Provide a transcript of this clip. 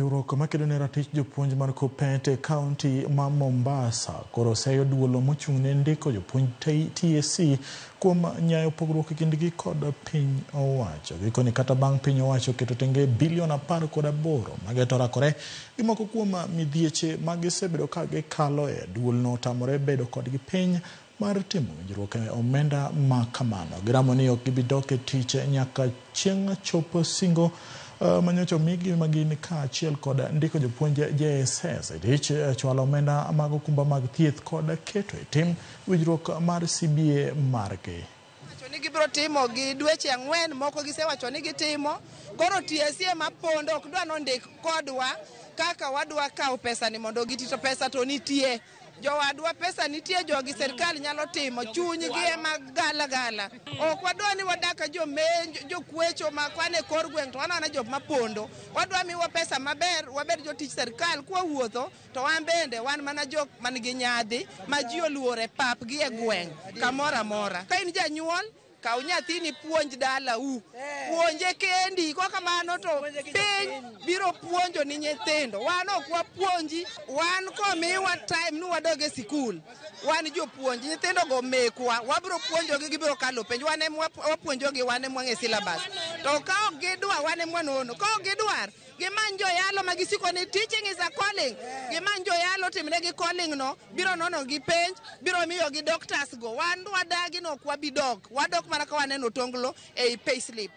Riwruok makedo ne ratich jopuonj mar KUPPET e kaunti ma Mombasa koro oseyo duol mochung' ne ndiko jopuonj TSC kuom nyayo pogruok e kindgi kod piny owacho. Gikoni kata bang' piny owacho keto tenge bilion 18 mageto rakore gi moko kuom midhieche ma gisebedo ka gikaloe, duolno otamore bedo kodgi piny mar timo winjruok e omenda ma kamano. Giramo ni ok gibi dok e tich nyaka chieng' chop singo manyocha omigi ma gin kaachiel kod ndiko jopuonj JSS e tich, chwalo omenda mag okumba mag thieth kod keto e tim winjruok mar CBA margi. Wacho ni gibiro timo gi dweche 4 moko gisewacho ni gitimo. Koro TSC ema pondo ok dwa nondik kodwa kaka wadwa kawo pesa ni mondo giti to pesa to nitie. Jowadwa pesa nitie, jogi serikal nyalo timo, chunygi ema gala gala. Ok wadwa ni wadak ka jokwecho ma kwan e kor gweng' to wanana jok mapondo. Wadwa miwa pesa maber, wabed jotich serikal kwawuotho to wan bende wan mana jok man gi nyadhi ma ji oluoro e pap gi e gweng' kamoro amora. Ka in janyuol, kaw nyathini puonj dalau, puonje kendi, kok kamano to piny biro puonjo ni nyithindo. Wan ok wapuonji, wan komiwa time ni wadog e sikul, wan jopuonj, nyithindo go mekwa, wabiro puonjogi gibiro kalo penj, wan ema wapuonjogi, wan ema wang'e syllabus. To ka ok gidwar, wan ema wanono, ka ok gidwar, gimany joyalo ma gisiko ni teaching is a calling, gimany joyalo timnegi calling no, biro nono gi penj, biro miyogi doctors go. Wan wadagi no ok wabi dok, wadok mana ka waneno tonglo ei payslip.